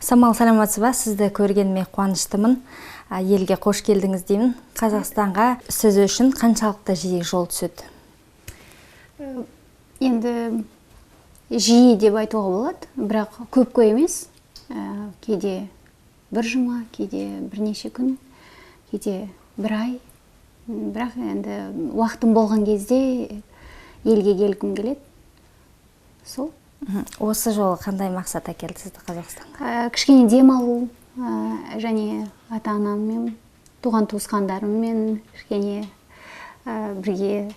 Самал, саламатсыз ба? Сізді көргеніме қуаныштымын. Елге қош келдіңіз деймін. Қазақстанға сіз үшін қаншалықты жиі жол түседі? Енді жиі деп айтуға болады, бірақ көп емес. Кейде бір жұма, кейде бірнеше күн, кейде бір ай. Бірақ енді уақытым болған кезде елге келгім келеді. Сол. Осы жолы қандай мақсат әкелді сізді Қазақстанға? Кішкене демалу, және ата-анаммен, туған туысқандарыммен кішкене бірге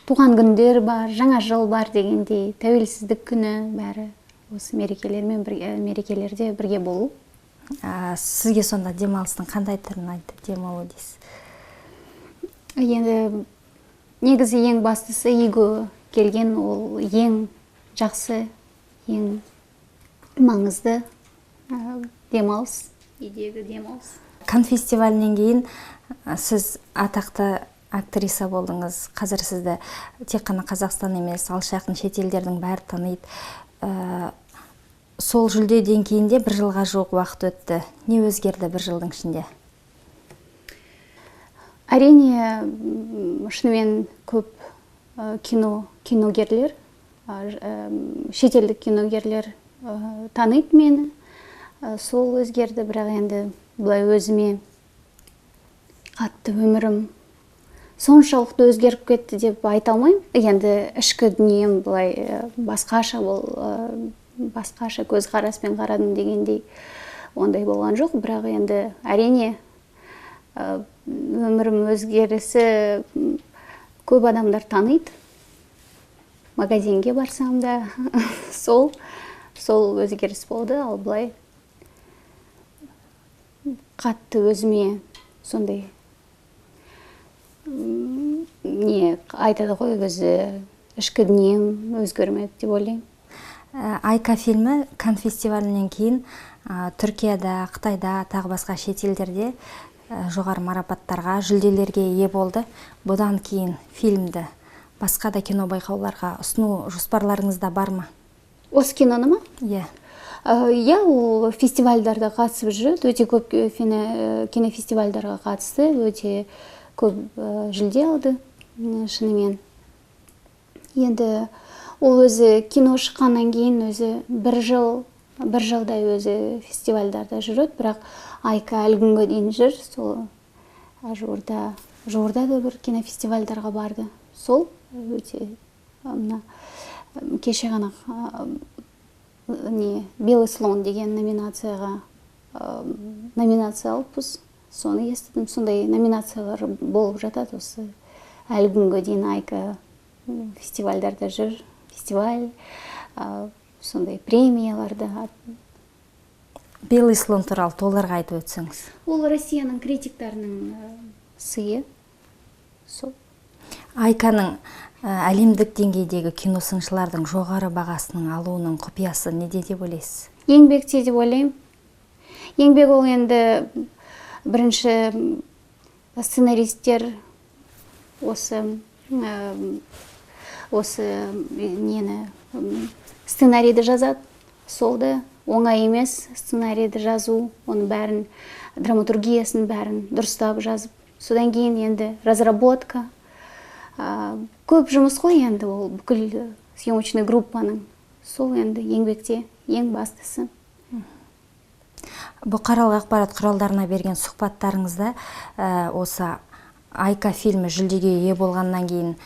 туған күндер бар, жаңа жыл бар дегендей, тәуелсіздік күні, бәрі осы мерекелермен бірге, мерекелерде бірге болу. Сізге сонда демалыстың қандай түрін ұнайды, демалу дейсіз? Енді негізі ең бастысы үйге келген, ол ең жақсы, ең маңызды демалыс, үйдегі демалыс. Кан фестивалінен кейін сіз атақты актриса болдыңыз. Қазір сізді тек қана Қазақстан емес, алыс жақын шетелдердің бәрі таниды. Сол жүлдеден кейін де бір жылға жуық уақыт өтті. Не өзгерді бір жылдың ішінде? Әрине, шынымен көп киногерлер, шетелдік киногерлер таниды мені. Сол өзгерді, бірақ енді былай өзіме қатты өмірім соншалықты өзгеріп кетті деп айта алмаймын. Енді ішкі дүнием былай басқаша, ол басқаша көзқараспен қарадым дегендей ондай болған жоқ. Бірақ енді әрине өмірім өзгерісі, көп адамдар таниды. Магазинге барсам да сол өзгеріс болды. Ал былай қатты өзіме сондай не айтады ғой, өзі ішкі дүнием өзгермеді деп ойлаймын. Айка фильмі Кан фестивалінен кейін Түркияда, Қытайда, тағы басқа шетелдерде жоғары марапаттарға, жүлделерге ие болды. Бұдан кейін фильмді басқа да кино байқауларға ұсыну жоспарларыңызда бар ма? Осы киноны ма? Иә. Иә, ол фестивальдарға қатысып жүреді, өте көп кинофестивальдарға қатысты, өте көп жүлде алды шынымен. Енді ол өзі кино шыққаннан кейін өзі бір жылдай өзі фестивальдарда жүреді, бірақ Айка әлі күнге дейін жүр. Сол жуырда да бір кинофестивальдарға барды. Сол өте мына кеше ғана не «Белый слон» деген номинацияға номинация алыппыз. Соны естідім. Сондай номинациялар болып жатады осы. Әлі күнге дейін Айка фестивальдарда жүр, фестиваль, сондай премияларда. «Белый слон» туралы толығырақ айтып өтсеңіз. Ол Россияның критиктарының сыйы. Сол. Айканың әлемдік деңгейдегі киносыншылардың жоғары бағасының алуының құпиясы неде деп ойлайсыз? Еңбекте деп ойлаймын. Еңбек ол енді бірінші сценаристер осы нені сценарийді жазады. Сол да оңай емес сценарийді жазу, оның бәрін, драматургиясын бәрін дұрыстап жазып. Содан кейін енді разработка. Көп жұмыс қой енді ол бүкіл съемочный группаның. Сол енді еңбекте ең бастысы. Бұқаралық ақпарат құралдарына берген сұхбаттарыңызда осы Айка фильмі жүлдеге ие болғаннан кейін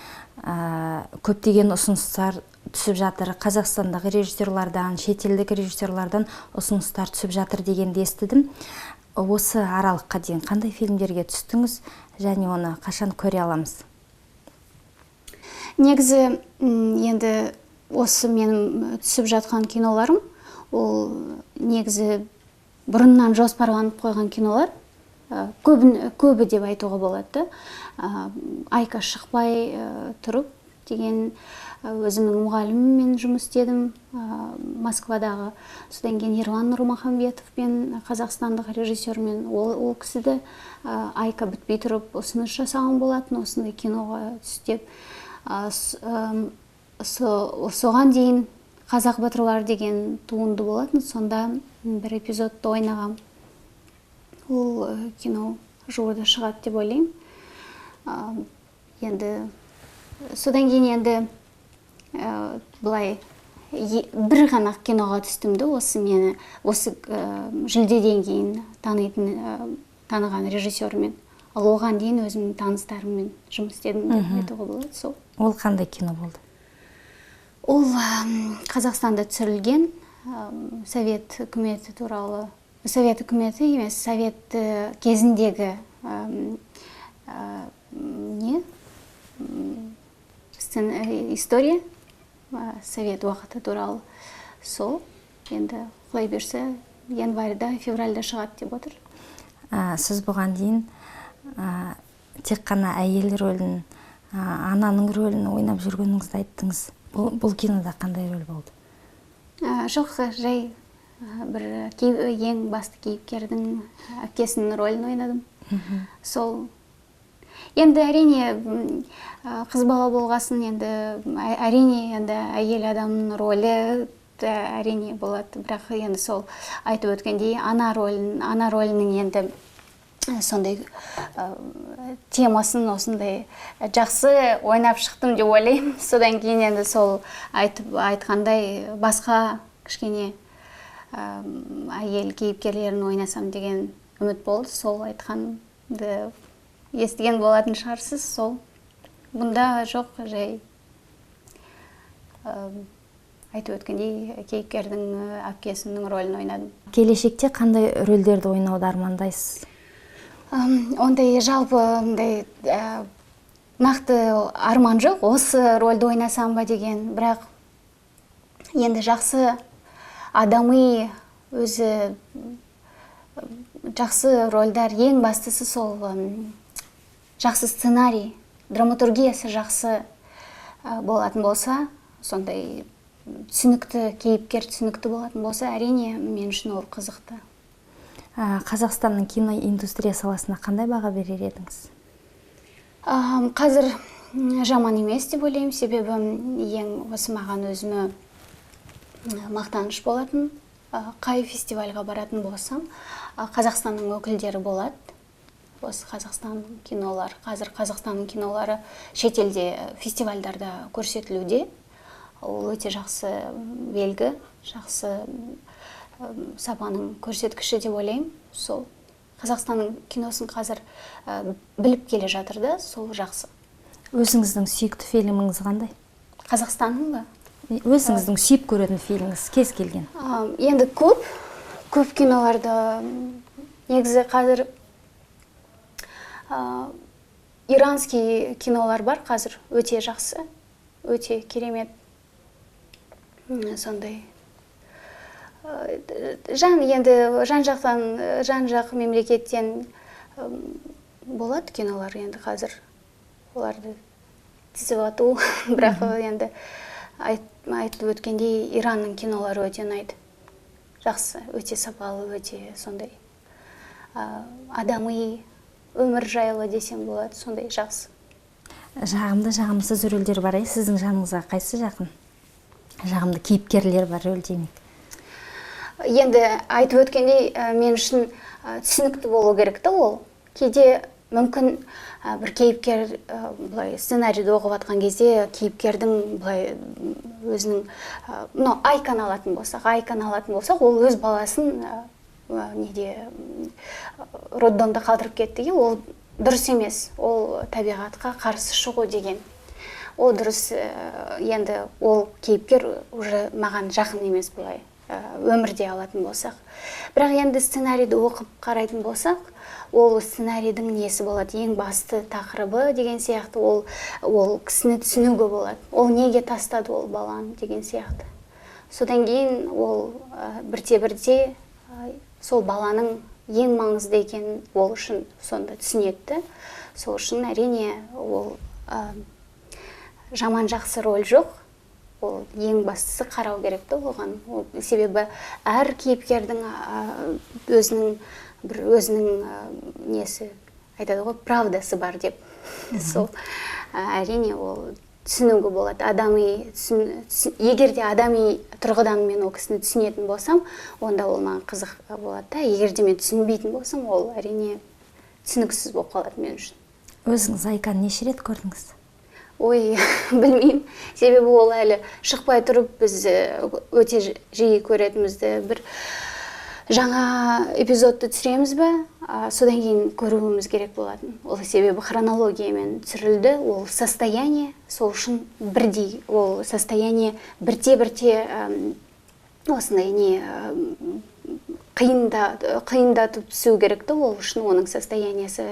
көптеген ұсыныстар түсіп жатыр. Қазақстандағы режиссерлардан, шетелдік режиссерлардан ұсыныстар түсіп жатыр дегенді естідім. Осы аралыққа дейін қандай фильмдерге түстіңіз және оны қашан көре аламыз? Негізі енді осы менің түсіп жатқан киноларым, ол негізі бұрыннан жоспарланып қойған кинолар, көбі деп айтуға болады. Айка шықпай тұрып деген өзімнің мұғаліміммен жұмыс істедім Москвадағы. Содан кейін Ерлан Нұрмахамбетовпен, қазақстандық режиссермен, ол кісі де Айка бітпей тұрып ұсыныс жасаған болатын, осындай киноға түс деп. Соған дейін «Қазақ батырлары» деген туынды болатын, сонда бір эпизодты ойнағам. Ол кино жуырда шығады деп ойлаймын. Енді содан кейін енді былай бір ғана киноға түстім де, осы мені осы жүлдеден кейін танитын, таныған режиссермен. Ал оған дейін өзімнің таныстарыммен жұмыс істедім деп айтуға болады сол. Ол қандай кино болды? Ол Қазақстанда түсірілген, совет үкіметі туралы, совет үкіметі емес, совет кезіндегі не история, совет уақыты туралы. Сол енді, құдай бұйырса, январьда, февральда шығады деп отыр. Сіз бұған дейін тек қана әйел рөлін, ананың рөлін ойнап жүргеніңізді айттыңыз. Бұл кинода қандай рөл болды? Жоқ, жай бір ең басты кейіпкердің әпкесінің рөлін ойнадым. Сол енді, әрине, қыз бала болғасын, енді әрине, енді әйел адамның рөлі әрине болады. Бірақ енді сол айтып өткендей, ана рөлінің енді сондай темасын осындай жақсы ойнап шықтым деп ойлаймын. Содан кейін енді сол айтып айтқандай, басқа кішкене әйел кейіпкерлерін ойнасам деген үміт болды. Сол айтқанды естіген болатын шығарсыз. Сол бұнда жоқ, жай айтып өткендей, кейіпкердің әпкесінің рөлін ойнадым. Келешекте қандай рөлдерді ойнауды армандайсыз? Ондай жалпы ондай нақты арман жоқ, осы рөлді ойнасам ба деген. Бірақ енді жақсы адами, өзі жақсы рольдар, ең бастысы сол жақсы сценарий, драматургиясы жақсы болатын болса, сондай түсінікті кейіпкер, түсінікті болатын болса, әрине, мен үшін ол қызықты. Қазақстанның кино индустрия саласына қандай баға берер едіңіз? Қазір жаман емес деп ойлаймын, себебі ең осы маған өзіме мақтаныш болатын, қай фестивальға баратын болсам, Қазақстанның өкілдері болады. Осы Қазақстан кинолары, қазір Қазақстанның кинолары шетелде фестивальдарда көрсетілуде. Ол өте жақсы белгі, жақсы сапаның көрсеткіші деп ойлаймын. Сол Қазақстанның киносын қазір біліп келе жатыр да, сол жақсы. Өзіңіздің сүйікті фильміңіз қандай? Қазақстанның ба? Өзіңіздің сүйіп көретін фильміңіз, кез келген. Енді көп көп киноларды, негізі қазір иранский кинолар бар, қазір өте жақсы, өте керемет. Сондай жан енді жан жақтан, жан жақ мемлекеттен болады кинолар. Енді қазір оларды тізіп ату, бірақ енді айтып өткендей, Иранның кинолары өте ұнайды, жақсы, өте сапалы, өте сондай адами өмір жайлы десем болады, сондай жақсы. Жағымды, жағымсыз рөлдер бар, иә? Сіздің жаныңызға қайсысы жақын? Жағымды кейіпкерлер бар, рөл демек. Енді айтып өткендей, мен үшін түсінікті болу керек та. Ол кейде мүмкін бір кейіпкер, былай сценарийді оқып жатқан кезде кейіпкердің былай өзінің, мынау Айканы алатын болсақ, ол өз баласын неде, роддомда қалдырып кетті деген, ол дұрыс емес, ол табиғатқа қарсы шығу деген, ол дұрыс. Енді ол кейіпкер уже маған жақын емес былай өмірде алатын болсақ. Бірақ енді сценарийді оқып қарайтын болсақ, ол сценарийдің несі болады, ең басты тақырыбы деген сияқты, ол кісіні түсінуге болады, ол неге тастады ол баланы деген сияқты. Содан кейін ол бірте бірте сол баланың ең маңызды екенін ол үшін сонда түсінеді де. Сол үшін, әрине, ол жаман жақсы роль жоқ, ол ең бастысы қарау керек та оған. Ол, себебі әр кейіпкердің өзінің бір өзінің несі айтады ғой, правдасы бар деп. Сол әрине, ол Түсінуге болады адами егер де адами тұрғыдан мен ол кісіні түсінетін болсам, онда ол маған қызық болады да. Егер де мен түсінбейтін болсам, ол, әрине, түсініксіз болып қалады мен үшін. Өзіңіз «Айканы» неше рет көрдіңіз? Ой, білмеймін, себебі ол әлі шықпай тұрып біз өте жиі көретінбізді. Бір жаңа эпизодты түсіреміз ба, содан кейін көруіміз керек болатын ол, себебі хронологиямен түсірілді. Ол состояние, сол үшін бірдей ол состояние бірте бірте осындай не қиындатып түсу керек та. Ол үшін оның состояниесі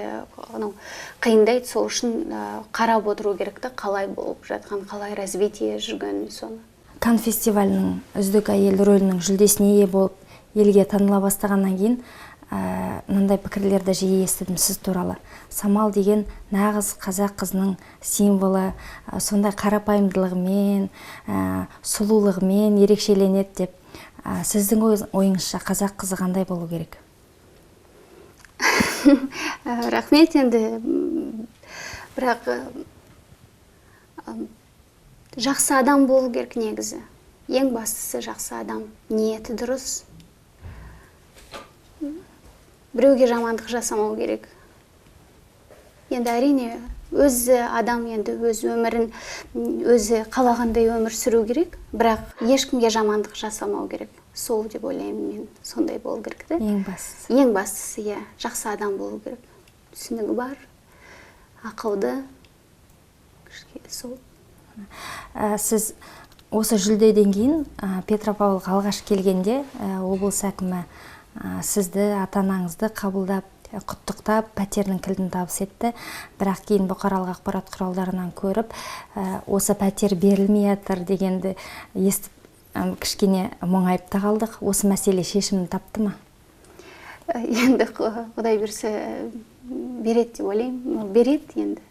анау қиындайды, сол үшін қарап отыру керек та, қалай болып жатқан, қалай развитие жүргенін соны. Кан фестивалінің үздік әйел рөлінің жүлдесіне ие болып, елге таныла бастағаннан кейін мынандай пікірлерді жиі естідім сіз туралы: Самал деген нағыз қазақ қызының символы, сондай қарапайымдылығымен, сұлулығымен ерекшеленеді деп. Сіздің ойыңызша, қазақ қызы қандай болу керек? Рахмет енді, бірақ жақсы адам болу керек негізі. Ең бастысы жақсы адам, ниеті дұрыс, біреуге жамандық жасамау керек. Енді, әрине, өзі адам енді өз өмірін өзі қалағандай өмір сүру керек, бірақ ешкімге жамандық жасамау керек. Сол деп ойлаймын мен, сондай болу керек та. Ең бастысы. Ең бастысы, иә, жақсы адам болу керек, түсінігі бар, ақылды сол. Сіз осы жүлдеден кейін Петропавлға алғаш келгенде облыс әкімі сізді, ата анаңызды қабылдап, құттықтап, пәтердің кілтін табыс етті. Бірақ кейін бұқаралық ақпарат құралдарынан көріп, осы пәтер берілмей жатыр дегенді естіп, кішкене мұңайып та қалдық. Осы мәселе шешімін тапты ма? Енді Құдай бұйырса, береді деп ойлаймын, береді енді.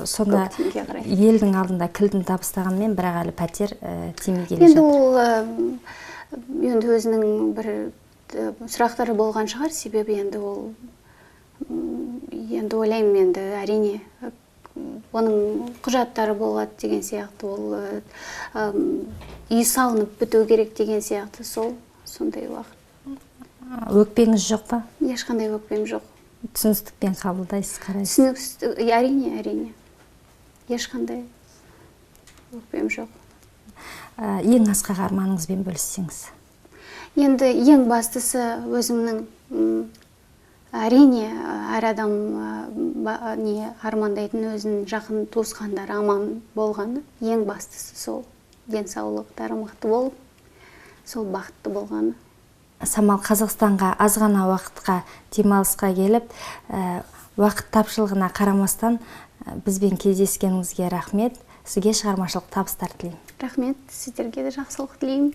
Сонда Көктемге қарай. елдің алдында кілтін табыстағанмен, бірақ әлі пәтер тимей келе Енді жатыр. ол енді өзінің бір сұрақтары болған шығар, себебі енді ол енді ойлаймын, енді, әрине, оның құжаттары болады деген сияқты, ол үй салынып біту керек деген сияқты, сол сондай уақыт. Өкпеңіз жоқ па? Ешқандай өкпем жоқ. Түсіністікпен қабылдайсыз, қарайсыз. Түсініксіз, әрине, әрине, ешқандай өкпем жоқ. Ең асқақ арманыңызбен бөліссеңіз. Енді ең бастысы өзімнің әрине, әр адам не армандайтын, өзінің жақын туысқандары аман болғаны. Ең бастысы сол, денсаулықтары мықты болып, сол бақытты болғаны. Самал, Қазақстанға аз ғана уақытқа демалысқа келіп, уақыт тапшылығына қарамастан бізбен кездескеніңізге рахмет. Сізге шығармашылық табыстар тілеймін. Рахмет, сіздерге де жақсылық тілеймін.